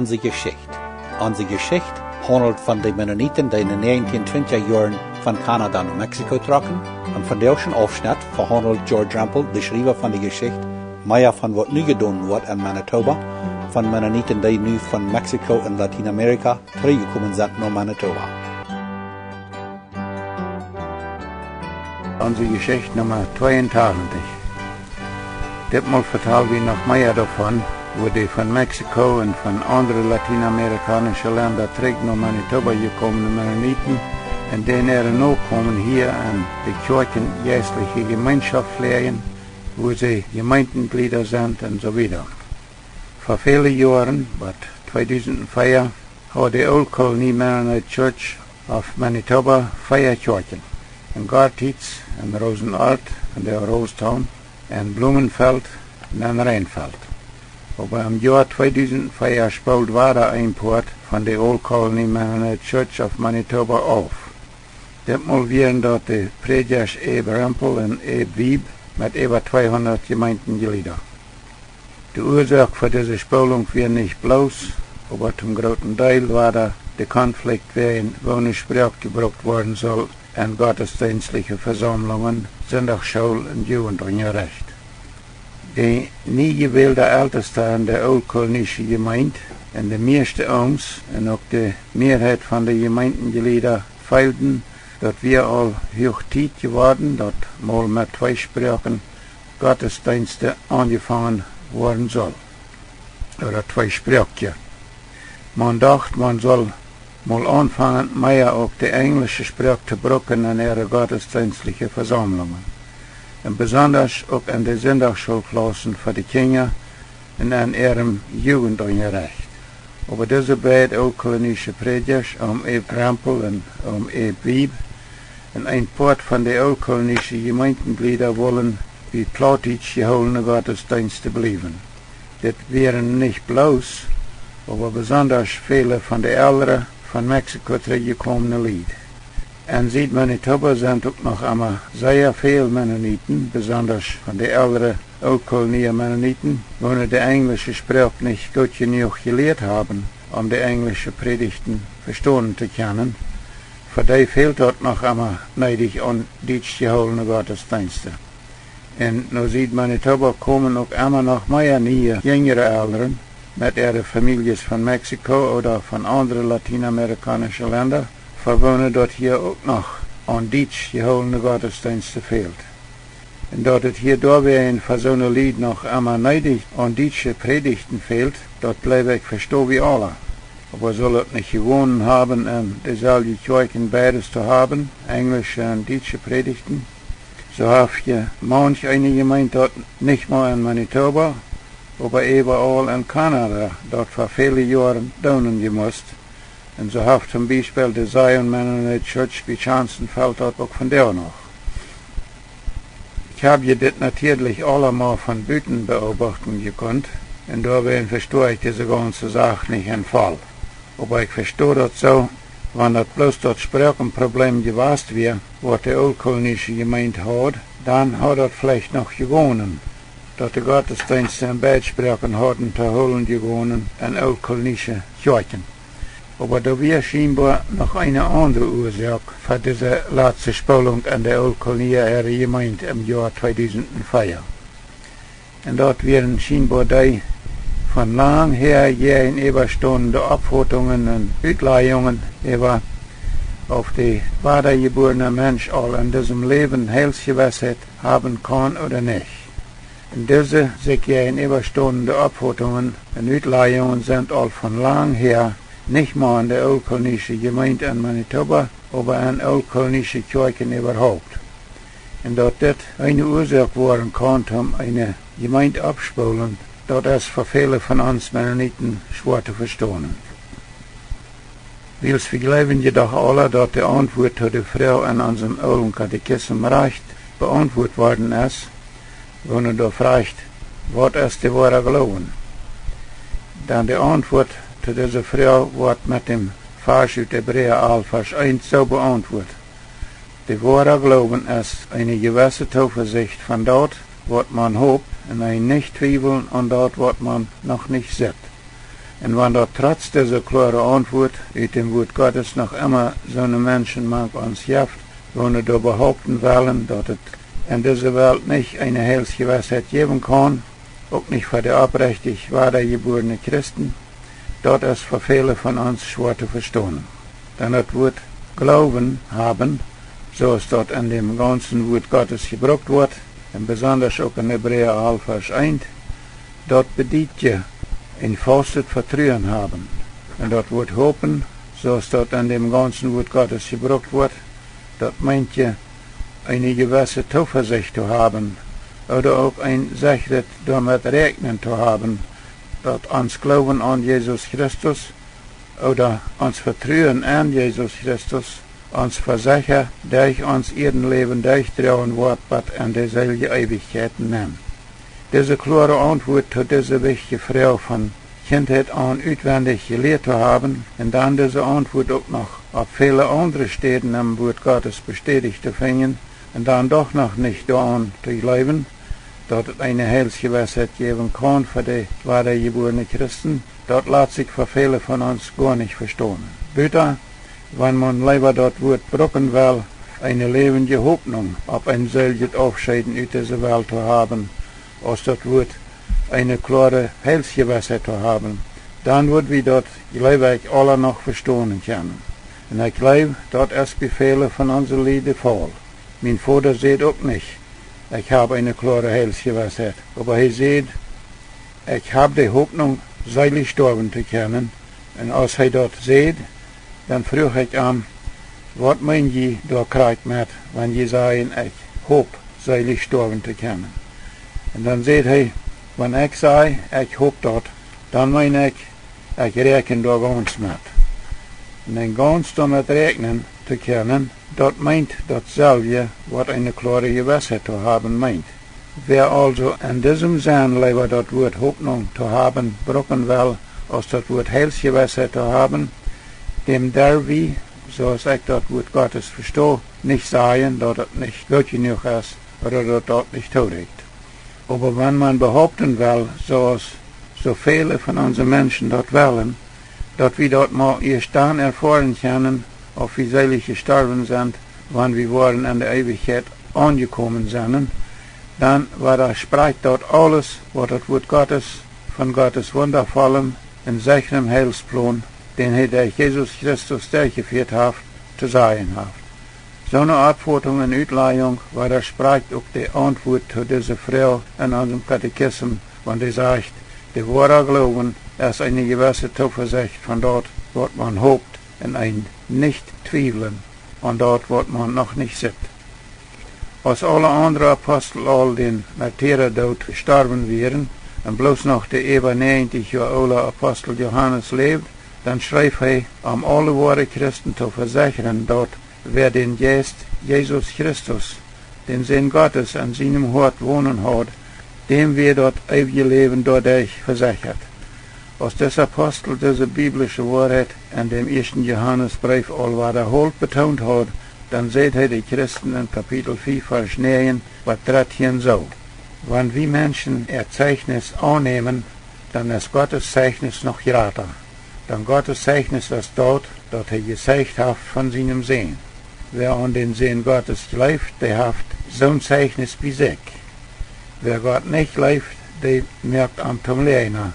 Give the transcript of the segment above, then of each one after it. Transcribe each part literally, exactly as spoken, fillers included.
Onse Jeschicht. Onse Jeschicht haundelt von de Mennoniten, dee en de näajentieen twintja Joaren von Kanada no Mexiko trocken, un von disen Aufschnett vehaundelt George Rempel, de Schriewa von de Jeschicht, mea von waut nu jedonen woat en Manitoba, von Mennoniten, dee nu von Mexiko un Latienamerika trigjjekomen sent no Manitoba. Onse Jeschicht Numma tweeuntachentich. Ditmol vetal wie noch mea doavon, woo dee von Mexiko un von aundre latienamerikaunsche Lenda trigj no Manitoba jekomne Mennoniten un dän äare Nokomen hia en de Kjoakjen jeistliche Jemeenschoft fläajen, woo see Jemeentenjlieda sent un soo wieda. Ver väle Joaren, bat tweedusent vea, haud de Old Colony Mennonite Church of Manitoba vea Kjoakjen: en Gortitz, en Rosenort, en de Rosetown, en Blumenfeld un en Reinfeld. Oba em Joa tweedusent vea spold wada een Poat von de Old Colony Mennonite Church of Manitoba auf. Ditmol wieren daut de Prädjasch Abe Rempel un Abe Wiebe met äwa tweehundat Jemeentenjlieda. De Uasoak fa dise Spolunk wia nich bloos, oba toom grooten Deel wada de Konflikt wäajen woone Sproak jebrukt woaren sull en gottesdeenstliche Vesaumlungen, Sindachschool un Jugendunjarecht. De nie jewälde Eltesta en de Ooltkolonische Jemeent un de mieeschte Ooms un uk de Mieeheit von de Jemeentenjlieda feelden, daut wia aul huach Tiet jeworden, daut mol met twee Sproaken Gottesdeenste aunjefongen woaren sull, ooda twee Sproakje. Maun docht, maun sull mol aunfangen, mea uk de enjlische Sproak to bruken en äare gottesdeenstliche Vesaumlungen, un besondasch uk en de Sindachschoolklaussen fa de Kjinja un en äarem Jugendunjarecht. Oba dise beid ooltkolonische Prädjasch, Oom Abe Rempel un Oom Abe Wiebe, un een Poat von de ooltkolonische Jemeentenjlieda wullen bie plautdietsch jehoolne Gottesdeenste bliewen. Dit wieren nich bloos, oba besondasch väle von de elre, von Mexiko trigjjekomne Lied. En Sied-Manitoba sent uk noch emma sea väl Mennoniten, besondasch von de elre Ooltkolonia Mennoniten, woone de enjlische Sproak nich goot jenuach jelieet haben, om de enjlische Prädichten vestonen to kjennen. Fa dee fält daut noch emma needich aun dietsch jehoolne Gottesdeenste. Un no Sied-Manitoba komen uk emma noch mea niee, jinjre Elren met äare Famieljes von Mexiko ooda von aundre latienamerikaunsche Lenda, fa woone daut hia uk noch aun dietsch jehoolne Gottesdeenste fält. Un daut et hia doawäajen fa soone Lied noch emma needich aun dietsche Prädichten fält, daut jleew ekj vesto wie aula. Oba sull et nich jegonen haben, en deeselwje Kjoakjen beides to haben, enjlische un dietsche Prädichten? Soo haft je maunch eene Jemeent daut nich mau en Manitoba, oba äwaaul en Kanada daut fa väle Joaren doonen jemust. Un soo haft toom Biespel de Zion Mennonite Church bie Schanzenfeld daut uk vondoag noch. Ekj hab je dit natieedlich aula mau von buten beobachten jekunt, un doawäajen vesto ekj dise gaunze Sach nich en voll. Oba ekj vesto daut soo, wan daut bloos daut Sproakenproblem jewast wia, waut de ooltkolonische Jemeent haud, dan haud daut veleicht noch jegonen, daut de Gottesdeenste en beid Sproaken hauden to hoolen jegonen en ooltkolonische Kjoakjen. Oba doa wia schienboa noch eene aundre Uasoak fa dise latste Spolunk en de Ooltkolonia äare Jemeent em Joa tweedusent vea. Un daut wieren schienboa dee von lang häa jäajenäwastonende Oppfautungen un Utlajungen äwa, auf de wadajebuarne Mensch aul en disem Läwen Heilsjewissheit haben kaun ooda nich. Un dise sikj jäajenäwastonende Oppfautungen un Utlajungen sent aul von lang häa nich mau en de ooltkolonische Jemeent en Manitoba, oba en ooltkolonische Kjoakjen äwahaupt. Un daut dit eene Uasoak woaren kaun toom eene Jemeent oppspolen, daut es fa väle von ons Mennoniten schwoa to vestonen. Wiels wie jleewen jedoch aula, daut de Auntwuat to de Froag en onsem oolen Katechism rajcht beauntwuat worden es, woone doa froagt: Waut es de woara Gloowen? Dan de Auntwuat to dise Froag woat met däm Varsch ut Hebräa alf, Varsch eent soo beauntwuat: De woara Gloowen es eene jewesse Toovesicht von daut, waut maun hopt, un een nich twiewlen aun daut, waut maun noch nich sitt. Un wan daut trotz dise kloare Auntwuat ut däm Wuat Gottes noch emma soone Menschen mank ons jeft, woone doa behaupten wellen, daut et en dise Welt nich eene Heilsjewissheit jäwen kaun, uk nich fa de oprechtich wadajebuarne Christen, daut es fa väle von ons schwoa to vestonen. Dan daut Wuat Gloowen haben, soo aus daut en däm gaunzen Wuat Gottes jebrukt woat, un besondasch uk en Hebräa alf Varsch eent, daut bediet je een faustet Vetruen haben. Un daut Wuat hopen, soo aus daut en däm gaunzen Wuat Gottes jebrukt woat, daut meent je eene jewisse Tooversicht to haben, ooda uk een sechret doamet räakjnen to haben, daut ons Gloowen aun Jesus Christus ooda ons Vetruen en Jesus Christus ons vesecha derch ons Ieedenläwen derchdroagen woat bat en de seelje Eewichkjeit nenn. Dise kloare Auntwuat to dise wichtje Froag von Kjintheit aun utwendich jelieet to haben un dan dise Auntwuat uk noch opp väle aundre Städen em Wuat Gottes bestädicht to finjen un dan doch noch nich doaraun to jleewen, daut et eene Heilsjewissheit jäwen kaun fa de wadajebuarne Christen, daut lat sikj fa väle von ons goa nich vestonen. Buta wan maun leewa daut Wuat bruken well, eene läwendje Hopninj opp een seeljet Aufscheeden ut dise Welt to haben, aus daut Wuat eene kloare Heilsjewissheit to haben, dan wudd wie daut, jleew ekj, aula noch vestonen kjennen. Un ekj jleew, daut es bie väle von onse Lied de Faul. Mien Voda säd uk nich: "Ekj hab eene kloare Heilsjewissheit." Oba hee säd: "Ekj hab de Hopninj, seelich stoawen to kjennen." Un aus hee daut säd, dan fruach ekj am: "Waut meen jie doa krakjt met, wan jie sajen: 'Ekj hop, seelich stoawen to kjennen'?" Un dan säd hee: "Wan ekj saj: 'Ekj hop daut', dan meen ekj: 'Ekj räakjen doa gaunz met.'" Un een gaunz doamet räakjnen to kjennen, daut meent daut selwje, waut eene kloare Jewissheit to haben meent. Wäa aulsoo en disem Senn leewa daut Wuat Hopninj to haben bruken well, aus daut Wuat Heilsjewissheit to haben, däm derw wie, soo aus ekj daut Wuat Gottes vesto, nich sajen, daut et nich goot jenuach es, ooda daut daut nich toorieekjt. Oba wan maun behaupten well, soo aus soo väle von onse Menschen daut wellen, daut wie daut mau ieescht dan erfoaren kjennen, auf wie seelich jestorwen sent, wan wie woaren en de Eewichkjeit aunjekomen sennen, dan wadasprajcht daut aules, waut daut Wuat Gottes von Gottes wundavollen un sechrem Heilsplon, dän hee derch Jesus Christus derchjefieet haft, to sajen haft. Soone Oppfoadrunk un Utlajunk wadasprajcht uk de Auntwuat to dise Froag en onsem Katechism, wan dee sajcht: "De woara Gloowen es eene jewisse Tooversicht von daut, waut maun hopt, un een Nich-Twiewlen aun daut, waut maun noch nich sitt." Aus aule aundre Apostel aul dän Märtiradoot jestorwen wieren un bloos noch de äwa näajentich Joa oole Apostel Johanes läwd, dan schreef hee, om aule woare Christen to vesechren, daut wäa dän Jeist Jesus Christus, dän Sän Gottes, en sienem Hoat wonen haud, däm wia daut eewje Läwen doaderch vesechat. Aus dis Apostel dise biblische Woarheit en däm ieeschten Johanesbreef aul wadaholt betoont haud, dan säd hee de Christen en Kapitel fief, Varsch näajen bat dartieen soo: "Wan wie Menschen äa Zeichnis aunnämen, dan es Gottes Zeichnis noch jrata. Dan Gottes Zeichnis es daut, daut hee jezecht haft von sienem Sän. Wäa aun dän Sän Gottes jleeft, dee haft soon Zeichnis bie sikj. Wäa Gott nich jleeft, dee moakt am toom Läajna,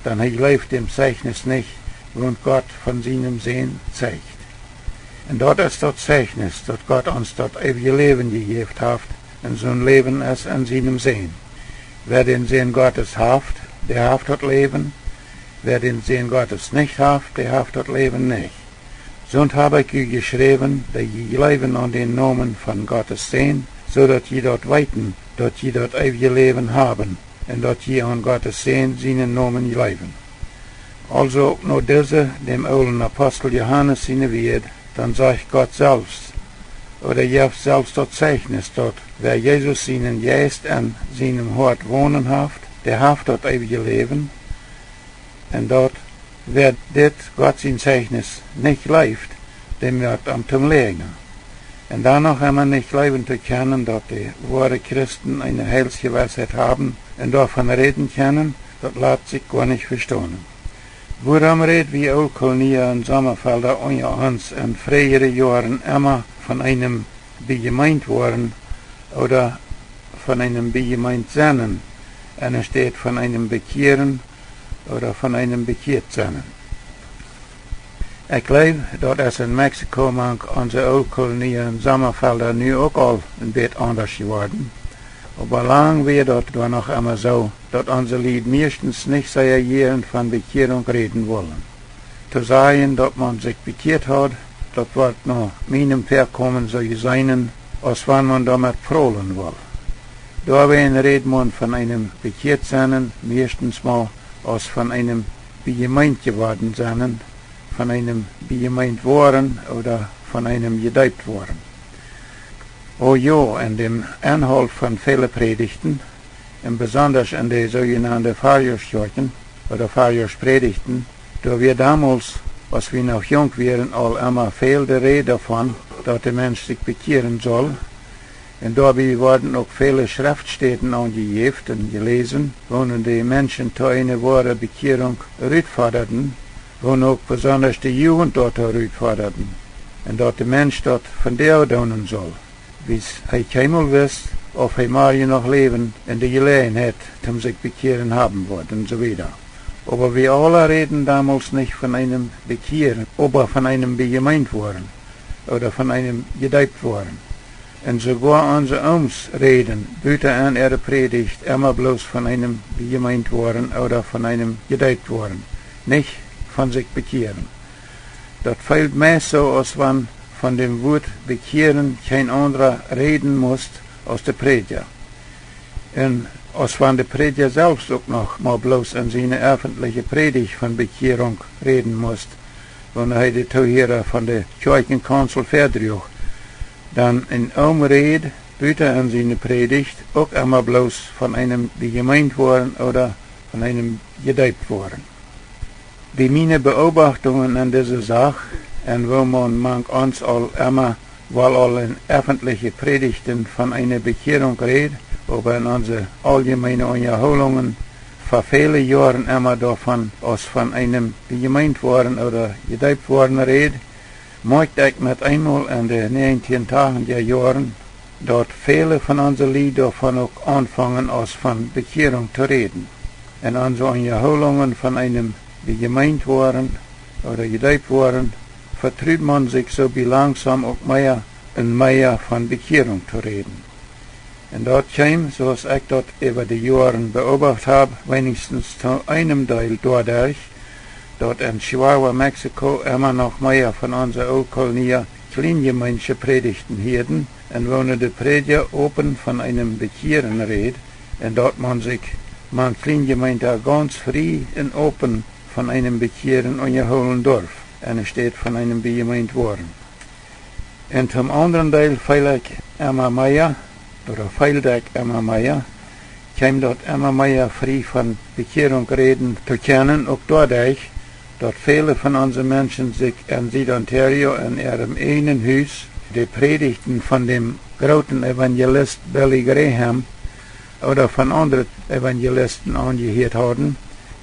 dan hee jleeft däm Zeichnis nich, waut Gott von sienem Sän zecht. Un daut es daut Zeichnis, daut Gott ons daut eewje Läwen jejäft haft, un soon Läwen es en sienem Sän. Wäa dän Sän Gottes haft, dee haft daut Läwen. Wäa dän Sän Gottes nich haft, dee haft daut Läwen nich. Soont hab ekj junt jeschräwen, daut jie jleewen aun dän Nomen von Gottes Sän, soo daut jie daut weeten, daut jie daut eewje Läwen haben, un daut jie aun Gottes Sän sienen Nomen jleewen." Aulsoo uk no dise, däm oolen Apostel Johanes siene Wieed, dan sajcht Gott selfst, ooda jeft selfst daut Zeichnis, daut wäa Jesus sienen Jeist en sienem Hoat wonen haft, dee haft daut eewje Läwen, un daut wäa dit Gott sien Zeichnis nich jleeft, dee moakt am toom Läajna. Un dan noch emma nich jleewen to kjennen, daut de woare Christen eene Heilsjewissheit haben un doavon räden kjennen, daut lat sikj goanich vestonen. Wuarom räd wie Ooltkolonia un Sommafelda unja ons en fräajere Joaren emma von eenem bie jemeent woaren ooda von eenem bie jemeent sennen, enne Städ von eenem bekjieren ooda von eenem bekjieet sennen? Ekj jleew, daut es en Mexiko mank onse Ooltkolonia un Sommafelda nu uk aul en bät aundasch jeworden. Oba lang wia daut doa noch emma soo, daut onse Lied mieeschtens nich sea jieren von Bekjierunk räden wullen. To sajen, daut maun sikj bekjieet haud, daut wort no mienem Väakomen soo jeseenen, aus wan maun doamet prolen wull. Doawäajen räd maun von eenem bekjieet sennen mieeschtens mau aus von eenem bie jemeent jeworden sennen, von eenem bie jemeent woaren ooda von eenem jedeept woaren. O jo, en däm Enhault von väle Prädichten, un besondasch en de soojenande Farjoaskjoakjen ooda Farjoaskprädichten, doa wia domols, aus wie noch junk wieren, aul emma väl de Räd doavon, daut de Mensch sikj bekjieren sull. Un doabie worden uk väle Schreftstäden aunjejäft un jeläsen, woonen de Menschen to eene woare Bekjierunk rutfodaden, woonen uk besondasch de Jugent doatoo rutfodaden, un daut de Mensch daut vondoag doonen sull, wiels hee kjeenmol wist, auf hee morjen noch Läwen un de Jeläajenheit toom sikj bekjieren haben wudd un soo wieda. Oba wie aula räden domols nich von eenem bekjieren, oba von eenem bie jemeent woaren ooda von eenem jedeept woaren. Un soogoa onse Ooms räden buta en äare Prädicht emma bloos von eenem bie jemeent woaren ooda von eenem jedeept woaren, nich von sikj bekjieren. Daut feelt mie soo, aus wan von däm Wuat bekjieren kjeen aundra räden must aus de Prädja. Un aus wan de Prädja selfst uk noch mau bloos en siene effentliche Prädicht von Bekjierunk räden must, wan hee de Toohiera von de Kjoakjenkaunzil väadroag, dan en Oom räd buta en siene Prädicht uk emma bloos von eenem bie jemeent woaren ooda von eenem jedeept woaren. Bie miene Beobachtungen en dise Sach, un woo maun mank ons aul emma, woll aul en effentliche Prädichten von eene Bekjierunk räd, oba en onse auljemeene Unjahoolungen fa väle Joaren emma doavon aus von eenem bie jemeent woaren ooda jedeept woaren räd, moakjt ekj met eemol en de näajentieen tachentja Joaren, daut väle von onse Lied doavon uk aunfungen aus von Bekjierunk to räden. En onse Unjahoolungen von eenem bie jemeent woaren ooda jedeept woaren, vetrud maun sikj soo bie langsom uk mea un mea von Bekjierunk to räden. Un daut kjeem, soo aus ekj daut äwa de Joaren beobacht hab, weenichstens to eenem Deel doaderch, daut en Chihuahua, Mexiko, emma noch mea von onse Ooltkolonia Kjlienjemeensche Prädichten hieeden, un woonen de Prädja open von eenem Bekjieren räd, un daut maun sikj mank Kjlienjemeenta gauns frie un open von eenem Bekjieren unjahoolen durf, enne Städ von eenem bie jemeent woaren. Un toom aundren Deel feel ekj emma mea, ooda feeld ekj emma mea, kjeem daut emma mea frie von Bekjierunk räden to kjennen, uk doaderch, daut väle von onse Menschen sikj en Sied-Ontario en äarem eejnen Hus de Prädichten von däm grooten Evangelist Billy Graham ooda von aundre Evangelisten aunjehieet hauden,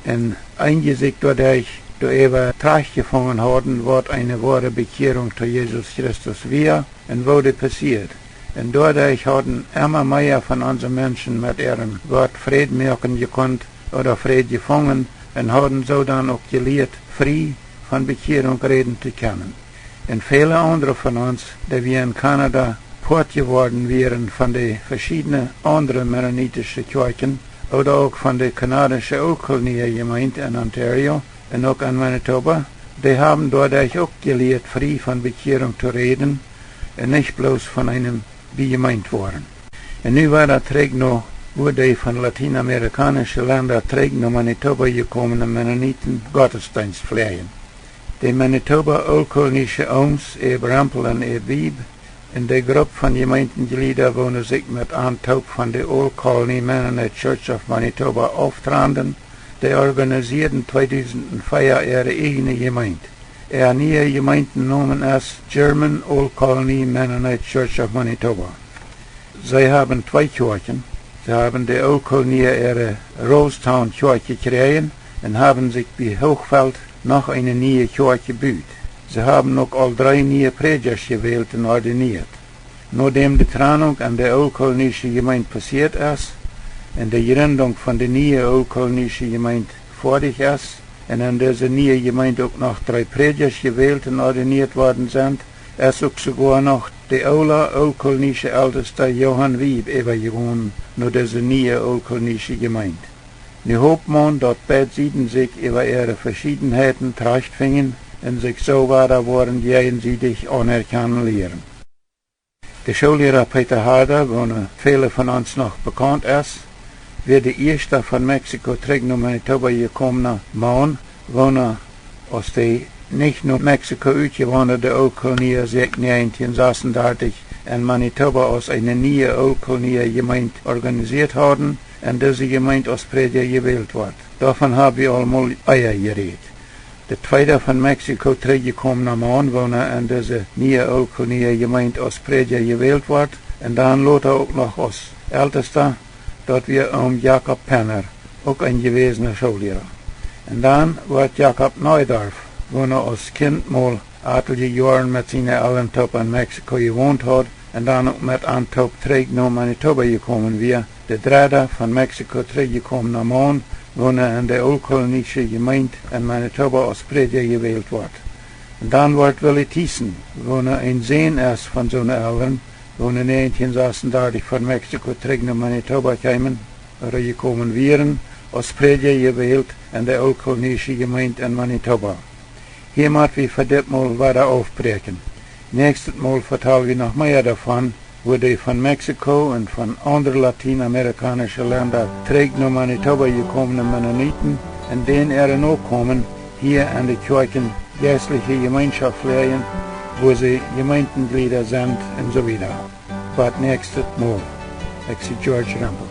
un eenje sikj doaderch doaräwa trajchtjefungen hauden, waut eene woare Bekjierunk to Jesus Christus wia un woo dee passieed. Un doaderch hauden emma mea von onse Menschen met äarem Gott Fräd moaken jekunt ooda Fräd jefungen un hauden soo dan uk jelieet, frie von Bekjierunk räden to kjennen. Un väle aundre von ons, dee wie en Kanada Poat jeworden wieren von de veschiedne aundre mennonitische Kjoakjen ooda uk von de kanadische Ooltkolonia Jemeent en Ontario un uk en Manitoba, dee haben doaderch uk jelieet, frie von Bekjierunk to räden un nich bloos von eenem bie jemeent woaren. Un nu wada trigj no, wua dee von latienamerikaunische Lenda trigj no Manitoba jekomene Mennoniten Gottesdeenst fläajen. De Manitoba Ooltkolonische Ooms, Abe Rempel un Abe Wiebe, un de Grupp von Jemeentenjlieda, woone sikj met an toop von de Old Colony Mennonite Church of Manitoba auftranden, dee organisieeden tweedusent vea äare ieejne Jemeent. Äa niea Jemeentenomen es German Old Colony Mennonite Church of Manitoba. See haben twee Kjoakjen. See haben de Ooltkolonia äare Rosetown Kjoakj jekjräajen un haben sikj bie Hochfeld noch eene niee Kjoakj jebut. See haben uk aul dree niee Prädjasch jewält un ordinieet. Nodäm de Trannunk en de Ooltkolonische Jemeent passieet es un de Jrindunk von de niee Ooltkolonische Jemeent foadich es un en dise niee Jemeent uk noch dree Prädjasch jewält un ordinieet worden sent, es uk soogoa noch de oola Ooltkolonische Eltesta Johann Wiebe äwajegonen no dise niee Ooltkolonische Jemeent. Nu hopt maun, daut beid Sieden sikj äwa äare Veschiedenheiten trajchtfinjen un sikj soo wada woaren jäajensiedich aunerkjanen lieren. De Schoolliera Peter Harder, woona väle von ons noch bekaunt es, wia de ieeschta von Mexiko trigj no Manitoba jekomna Maun, woona, aus de nich no Mexiko utjewaundade Ooltkolonia sikj näajentieen sasundartich en Manitoba aus eene niee Ooltkolonia Jemeent organisieet hauden un dise Jemeent aus Prädja jewält wort. Doavon hab wie aul mol ea jerät. De tweeda von Mexiko trigjjekomna Maun, woona en dise niee Ooltkolonia Jemeent aus Prädja jewält wort un dan lota uk noch aus Eltesta, daut wia Oom Jakob Penner, uk een jewäsna Schoolliera. Un dan wort Jakob Neudorf, woona aus Kjint mol atelje Joaren met siene Elren toop en Mexiko jewont haud un dan uk met an toop trigj no Manitoba jekomen wia, de dredda von Mexiko trigjjekomna Maun, woona en de Ooltkolonische Jemeent en Manitoba aus Prädja jewält wort. Un dan wort Willy Thiessen, woona een Sän es von soone Elren, woona näajentieen sasundartich von Mexiko trigj no Manitoba kjeemen, ooda jekomen wieren, aus Prädja jewält en de Ooltkolonische Jemeent en Manitoba. Hia mott wie fa dit Mol wada aufbräakjen. Näakjstet Mol vetal wie noch mea doavon, woo de von Mexiko un von aundre latienamerikaunische Lenda trigj no Manitoba jekomne Mennoniten un dän äare Nokomen hia en de Kjoakjen jeistliche Jemeenschoft läajen, woo see Jemeentenjlieda sent un soo wieda. Bat näakjstet Mol. Ekj sie George Rempel.